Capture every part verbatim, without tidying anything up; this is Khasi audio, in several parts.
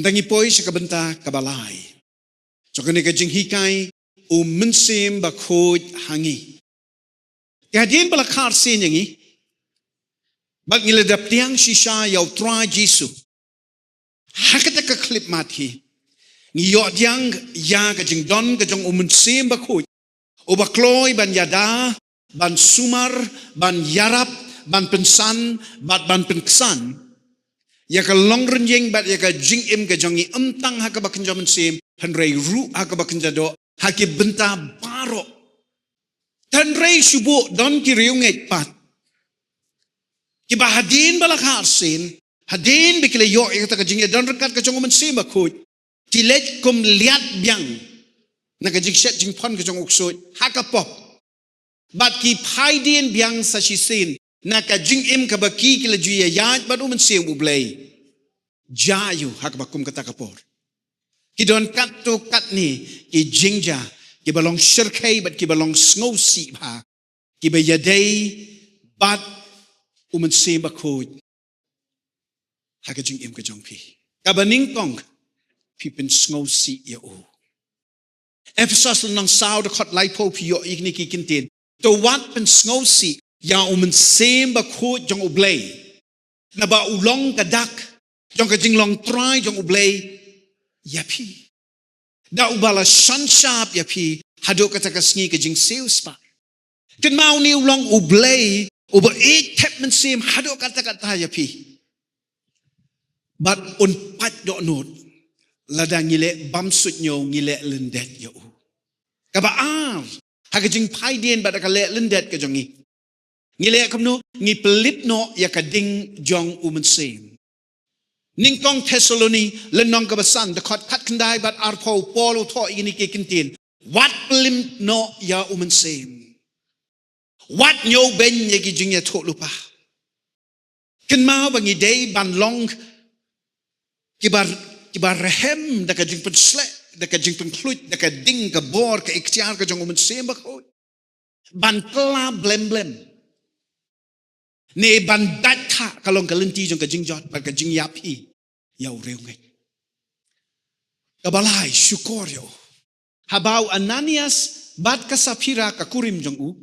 Nda ngi poi sha ka bynta kaba lai. Jong kane ka jinghikai u Mynsiem Bakhuid ha ngi. Ïa hadien ba la kha arsien ïa ngi, bad ngi la dep pdiang shisha ïa u Trai Jisu. Ha kata ka khyllipmat hi, ngi ïoh pdiang ïa ka jingdon ka jong u Mynsiem Bakhuid, uba kloi ban ïada, ban sumar, ban ïarap, ban pynsan, bad ban pynksan ïa ka longrynïeng bad ïa ka jingim ka jong ngi, ym tang ha kaba kynja mynsiem, hynrei ruh ha kaba kynja doh, ha ki bynta baroh. Hynrei shu buh don ki riewngeit pat kiba hadien ba la kha arsien, hadien ba ki la ïoh ïa kata ka jingïadon ryngkat ka jong u Mynsiem Bakhuid, ki leit kum liat biang na ka jingshet jingphon ka jong u ksuid ha ka pop. Bad ki phai dien biang sa shisien na ka jingim kaba ki, ki la ju ïaïaid bad u Mynsiem U Blei. Jia ïa u ha kaba kum kata ka por. Ki don katto katne ki jingjia kiba long shyrkhei bad kiba long sngewsih bha, kiba ïadei bad u Mynsiem Bakhuid ha ka jingim ka jong phi. Kaba nyngkong, phi pynsngewsih ïa u. Ephesos lynnong saw dkhot laiphew phi ïoh ïa kine ki kyntien. To wat pynsngewsih ïa u Mynsiem Bakhuid jong U Blei, naba u long ka dak jong ka jinglong trai jong U Blei ïa phi. Da uba la shon shap ïa phi haduh kata ka sngi ka jingsiewspah. Kynmaw, une u long U Blei uba ïeit thep mynsiem haduh katta katta ïa phi. Bad un pait dohnud lada ngi leh bamsut ïa u, ngi leh lyndet ïa u. Kaba ar, ha ka jingphai dien bad ka leh lyndet ka jong ngi, ngi leh kumno? Ngi pynlip noh ïa ka ding jong u Mynsiem. Nyngkong Thessaloni lynnong kaba san dkhot khatkhyndai bad arphew, Paul u thoh ïa kine ki kyntien. Wat pynlip noh ïa u Mynsiem. Wat ñiewbeiñ ïa ki jingïathuhlypa. Kynmaw ba ngi dei ban long kiba, kiba rhem da ka jingpynsleh, da ka jingpynkhluit, da ka ding, ka bor, ka iktiar ka jong u Mynsiem Bakhuid. Ban kylla blem blem, ne ban dait thah, ka long ka lynti jong ka jingjot bad ka jingïap hi ïa u riewngeit. Kaba lai, shukor ïa u. Haba u Ananias bad ka Saphira, ka kurim jong u,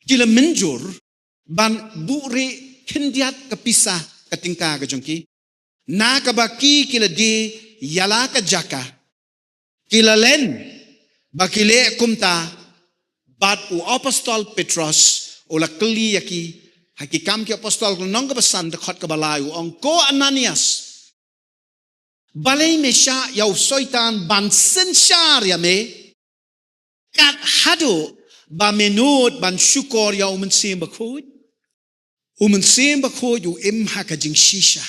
ki la mynjur ban buhrieh khyndiat ka pisa, ka tyngka ka jong ki, na kaba ki, ki la die ïa la ka jaka, ki la len ba ki leh kumta. Bad u apostol Petros u la kylli ïa ki, ha Ki Kam ki Apostol lynnong kaba san dkhot kaba lai, u ong, ko Ananias, balei me shah ïa u Soitan ban synshar ïa me, kat haduh ba me nud ban shukor ïa u Mynsiem Bakhuid? U Mynsiem Bakhuid u im ha ka jingshisha.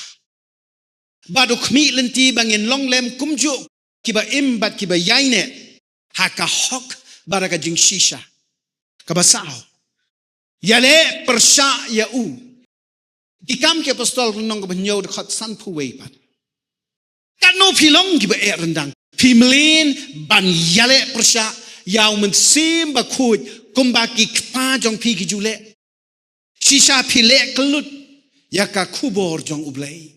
Bad u khmih lynti ba ngin long lem kumjuh kiba im bad kiba ïaineh ha ka hok bad ha ka jingshisha. Kaba saw, ïaleh pyrshah ïa u. Ki Kam ki Apostol lynnong kaba hynñiew dkhot sanphew wei pat. Katno phi long kiba eh ryndang, phi mlien ban ïaleh pyrshah ïa u Mynsiem Bakhuid kumba ki kpa jong phi ki ju leh. Shisha phi leh kyllut ïa ka khubor jong U Blei.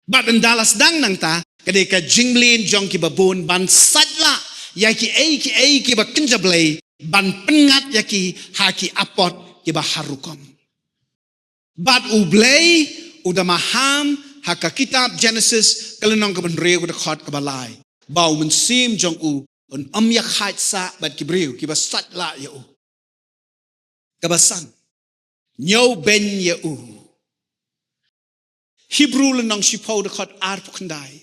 Bad ynda la sdang nangta, ka dei ka jingmlien jong kiba bun ban sait lah ïa kiei kiei kiba kynja Blei, ban pynngat ïa ki ha ki apot kiba har rukom. Bad U Blei u da maham ha ka kitab Jenesis ka lynnong kaba hynriew ka dkhot kaba lai, ba u Mynsiem jong u un ym ïakhaid sah bad ki briew kiba sait lah ïa u. Kaba san, ñiewbeiñ ïa u. Hebru lynnong shiphew dkhot arphew khyndai.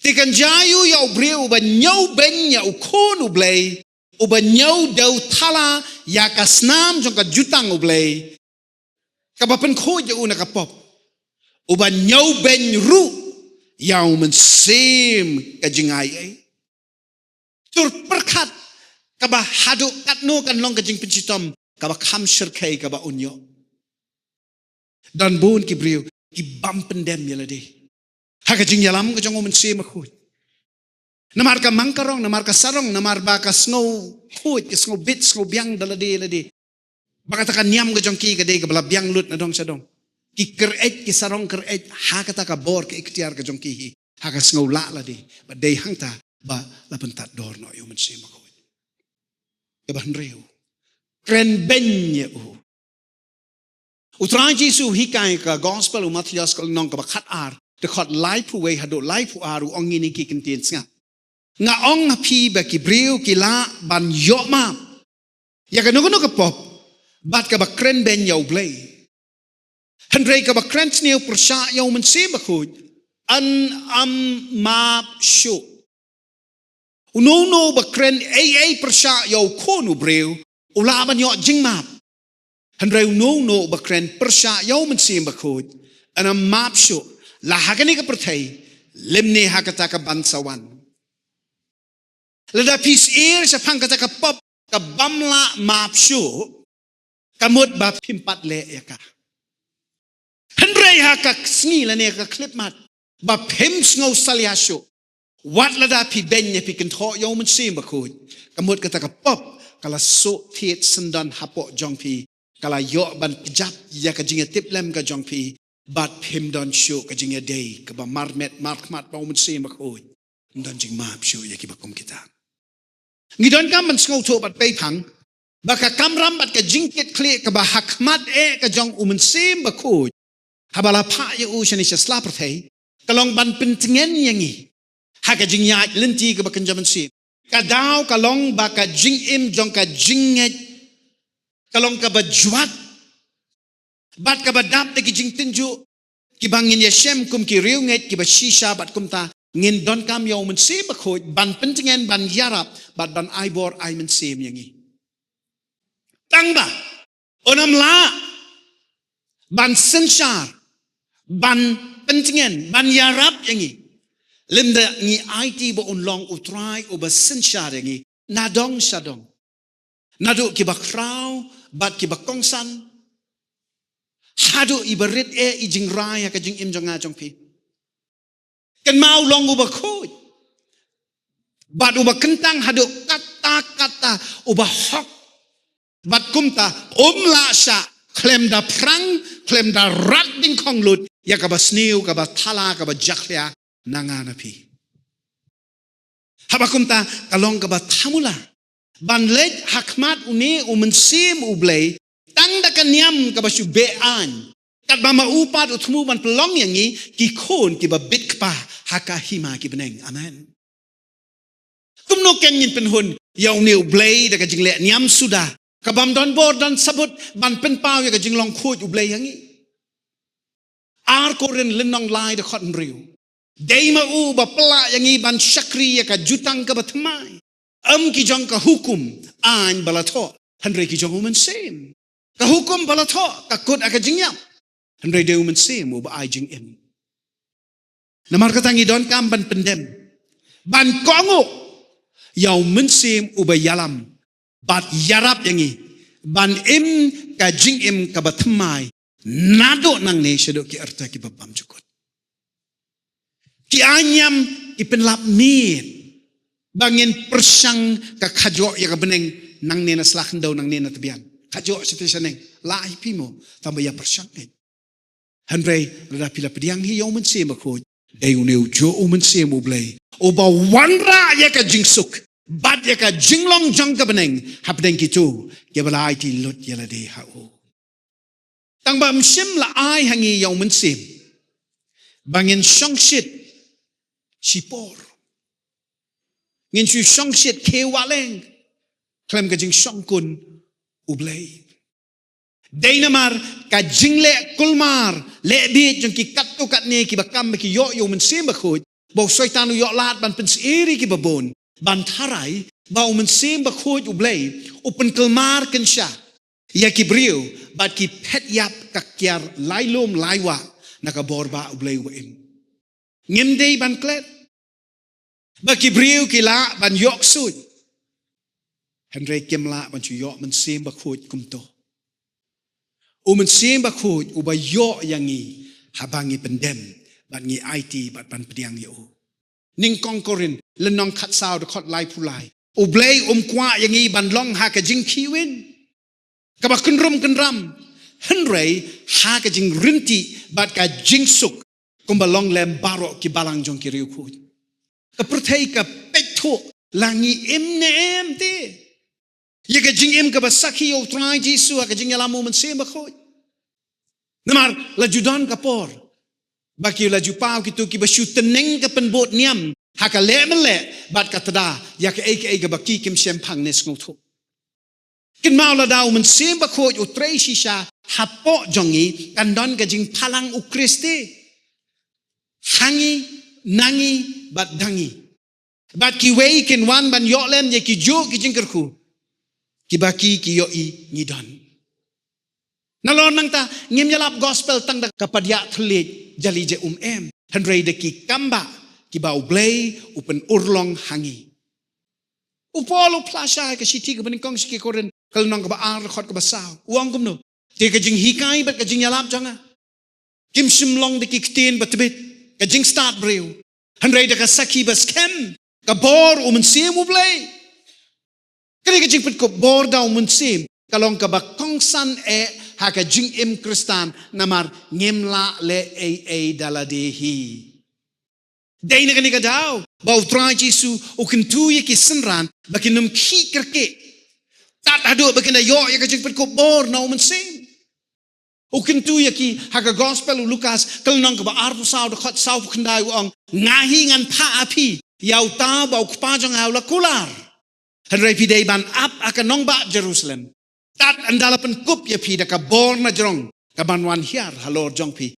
Te kan jia aïu ïa u briew uba ñiewbeiñ ïa u Khun U Blei, uba ñiew dew thala ïa ka snam jong ka jutang U Blei, kaba pynkhuid ïa u na ka pop, uba ñiewbeiñ ruh ïa u Mynsiem ka jingai ei. Tur pyrkhat kaba haduh katno kan long ka jingpynshitom kaba kham shyrkhei kaba un ïoh. Don bun ki briew ki bam pyndem ïa lade ha ka jingïalam ka jong u Mynsiem Bakhuid. Namar ka mang ka rong, namar ka sarong, namar ba ka sngewkhuid, ka sngewbit, sngewbiang da lade lade. Ba kata ka niam ka jong ki ka dei kaba la biang lut na dong sha dong. Ki kyr-eit, ki sarong kyr-eit ha kata ka bor, ka iktiar ka jong ki hi. Ha ka sngew lah lade, bad dei hangta ba la pyntad dor noh ïa u Mynsiem Bakhuid. Kaba hynriew, kren beiñ ïa u. U Trai Jisu u hikai ha ka Gospel u Mathaios ka lynnong kaba khatar, dkhot laiphew wei haduh laiphew ar, u ong ïa kine ki kyntien sngap. Nga ong ha phi ba ki briew ki lah ban ïoh map ïa kano kano ka pop bad kaba kren beiñ ïa U Blei. Hynrei kaba kren sniew pyrshah ïa u Mynsiem Bakhuid, yn ym map shuh. Uno uno uba kren ei ei pyrshah ïa u Khun u briew u lah ban ïoh jingmap. Hynrei uno uno uba kren pyrshah ïa u Mynsiem Bakhuid yn ym map shuh, la ha kane ka pyrthei lymne ha kata ka ban sa wan. Lada phi sheptieng shaphang kata ka pop ka bym lah map shuh, ka mut ba phim pat leh ïa ka. Hynrei ha ka sngi lane ka khyllipmat ba phim sngew salia shuh, wat lada phi beiñ ne phi kynthoh ïa u Mynsiem Bakhuid, ka mut kata ka pop ka la shu thied syndon hapoh jong phi, ka la ïoh ban kjap ïa ka jingïatiplem ka jong phi, bad phim don shuh ka jingïadei kaba marmet markhmat bad u Mynsiem Bakhuid. Ym don jingmap shuh ïa kiba kum kita. Ngi donkam ban sngewthuh bad peiphang ba ka kamram bad ka jingkitkhlieh kaba ha khmat eh ka jong u Mynsiem Bakhuid haba la phah ïa u shane sha sla pyrthei, ka long ban pyntngen ïa ngi ha ka jingïaid lynti kaba kynja mynsiem. Ka daw ka long ba ka jingim jong ka jingngeit ka long kaba jwat bad kaba dap da ki jingtynjuh kiba ngin ïashem kum ki riewngeit kiba shisha, bad kumta ngin donkam ïa u Mynsiem Bakhuid ban pyntngen, ban ïarap bad ban ai bor ai mynsiem ïa ngi. Tang ba un ym lah ban synshar, ban pyntngen, ban ïarap ïa ngi lymda ngi aiti ba un long U Trai uba synshar ïa ngi nadong shadong, naduh kiba khraw bad kiba kongsan, haduh iba rit eh i jingrai ha ka jingim jong nga jong phi. Kynmaw, u long uba khuid bad uba kyntang haduh katta katta, uba hok. Bad kumta um lah shah khlem da phrang, khlem da rat dyngkhong lut ïa kaba sniew, kaba thala, kaba jakhlia na nga na phi. Haba kumta ka long kaba thamula ban leit ha khmat une u Mynsiem U Blei tang da ka niam kaba shu be-aiñ, katba ma u pat u thmu ban pynlong ïa ngi ki khun kiba bit kpa ha ka hima ki bneng. Amen. Kumno kein ngin pynhun ïa une U Blei da ka jingleh niam suda, kabym don bor don sabut ban pynpaw ïa ka jinglong khuid U Blei ïa ngi? Ar Korinth lynnong lai dkhot hynriew. Dei ma u ba pynlah ïa ngi ban shakri ïa ka jutang kaba thymmai, ym ki jong ka hukum aiñ ba la thoh, hynrei ki jong u Mynsiem. Ka hukum ba la thoh ka kut ha ka jingïap, hynrei dei u Mynsiem uba ai jingim. Namar kata ngi donkam ban pyndem, ban kohnguh ïa u Mynsiem uba ïalam bad ïarap ïa ngi ban im ka jingim kaba thymmai naduh nangne shaduh ki rta kiba bymjukut. Ki aiñ niam ki pynlap miet ba ngin pyrshang ka khajoh ïa ka bneng nangne na sla khyndew, nangne na tbian. Khajoh shatei shaneng, lah hi phi mo, tangba ïa pyrshang ngeit. Hynrei lada phi la pdiang hi ïa u Mynsiem Bakhuid, dei une u juh u Mynsiem U Blei uba wanrah ïa ka jingsuk bad ïa ka jinglong jong ka bneng hapdeng kito kiba la aiti lut ïa lade ha u. Tangba ym shym la ai ha ngi ïa u Mynsiem ba ngin shongshit shipor, ngin shu shongshit khie wah leng khlem ka jingshongkun U Blei. Dei namar ka jingleh kulmar leh bieit jong ki katto katne kiba kam ba ki ïoh ïa u Mynsiem Bakhuid, ba u Soitan u ïoh lad ban pynsyier ïa kiba bun ban tharai ba u Mynsiem Bakhuid U Blei u pynkulmar kynsha ïa ki briew bad ki phet ïap ka kiar lai lum lai wah na ka bor ba U Blei uba im. Ngim dei ban klet ba ki briew ki lah ban ïoh ksuid, hynrei kim lah ban shu ïoh Mynsiem Bakhuid kumto. U Mynsiem Bakhuid uba ïoh ïa ngi haba ngi pyndem bad ngi aiti bad ban pdiang ïa u. Nyngkong Korinth lynnong khatsaw dkhot laiphew lai. U Blei um kwah ïa ngi ban long ha ka jingkhih win kaba kynrum kynram, hynrei ha ka jingryntih bad ka jingsuk kumba long lem baroh ki balang jong ki riewkhuid. Ka pyrthei ka peit thuh la ngi im ne em te ïa ka jingim kaba sakhi ïa u Trai Jisu ha ka jingïalam u Mynsiem Bakhuid. Namar la ju don ka por ba ki la ju paw kito kiba shu tneng ka pynbud niam ha ka leh mynleh bad ka tda ïa kaei kaei kaba ki kim shemphang ne sngewthuh. Kynmaw, lada u Mynsiem Bakhuid u trei shisha hapoh jong ngi, kan don ka jingphalang u Khrist te ha ngi, na ngi bad da ngi. Bad kiwei kin wan ban ïoh lem ïa kijuh ki jingkyrkhu kiba ki ki ïohi ngi don. Nalor nangta ngim ïalap gospel tang da ka padiah thylliej jali je um em, hynrei da ki kambah kiba U Blei u pynurlong ha ngi. U Paul u phla sha ka shithi kaba nyngkong sha ki Korinth, ka lynnong kaba ar, dkhot kaba saw, u ong kumno: Te ka jinghikai bad ka jingïalap jong nga kim shym long da ki ktien ba tbit, ka jingstad briew, hynrei da ka sakhi ba skhem, ka bor u Mynsiem U Blei. Kane ka jingpynkup bor da u Mynsiem ka long kaba kongsan eh ha ka jingim Khristan, namar ngim lah leh ei ei da lade hi. Dei na kane ka daw ba u Trai Jisu u kyntu ïa ki synran ba kin ym khih kyrkieh tad haduh ba kin da ïoh ïa ka jingpynkup bor na u Mynsiem. U kyntu ïa ki ha ka gospel u Lukas, ka lynnong kaba arphew saw, dkhot sawphew khyndai, u ong: Nga hi ngan phah ha phi ïa uta uba u Kpa jong nga u la kular. Hynrei phi dei ban ap ha ka nongbah Jerusalem tad ynda la pynkup ïa phi da ka bor na jrong kaban wan hiar halor jong phi.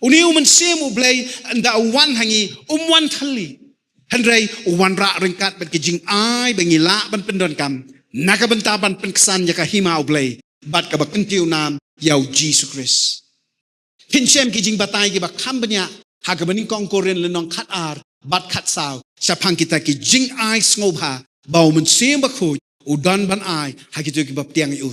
Une u Mynsiem U Blei ynda u wan ha ngi, um wan thylli, hynrei u wanrah ryngkat bad ki jingai ba ngi lah ban pyndonkam na ka bynta ban pynksan ïa ka hima U Blei bad kaba kyntiew nam ïa u Jisu Khrist. Phin shem ki jingbatai kiba kham bniah ha kaba nyngkong Korinth lynnong khatar bad khatsaw shaphang kita ki jingai sngewbha ba u Mynsiem Bakhuid u don ban ai ha kito kiba pdiang ïa u.